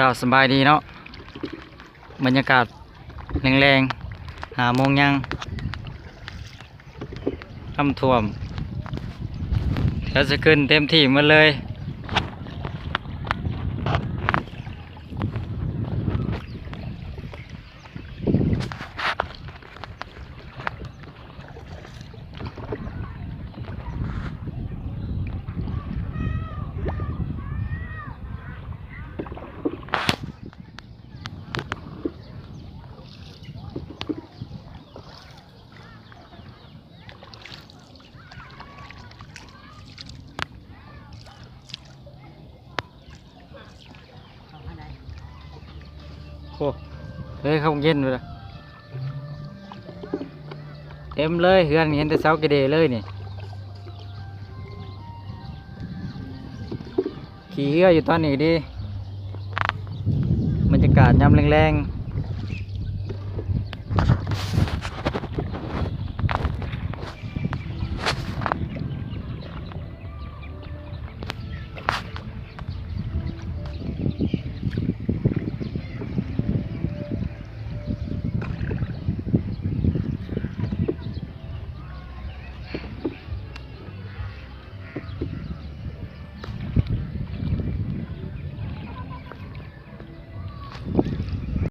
ເຈົ້າ ສະບາຍດີເນາະ ບັນຍາກາດແລງໆ ຫ້າໂມງຍັງ ນ້ຳຖ້ວມ ດຽວຊິຂຶ້ນເຕັມທີ່ໝົດເລີຍ. ໂອ້ ເຮີ້ຍ ເຂົ້າເຢັນເລີຍ ເຕັມເລີຍ ເຮືອນນີ້ເຫັນແຕ່ເສົາກະເດເລີຍນີ້. ຂີ່ເຮືອຢູ່ຕອນນີ້ກະດີ ບັນຍາກາດຍາມແລງໆ.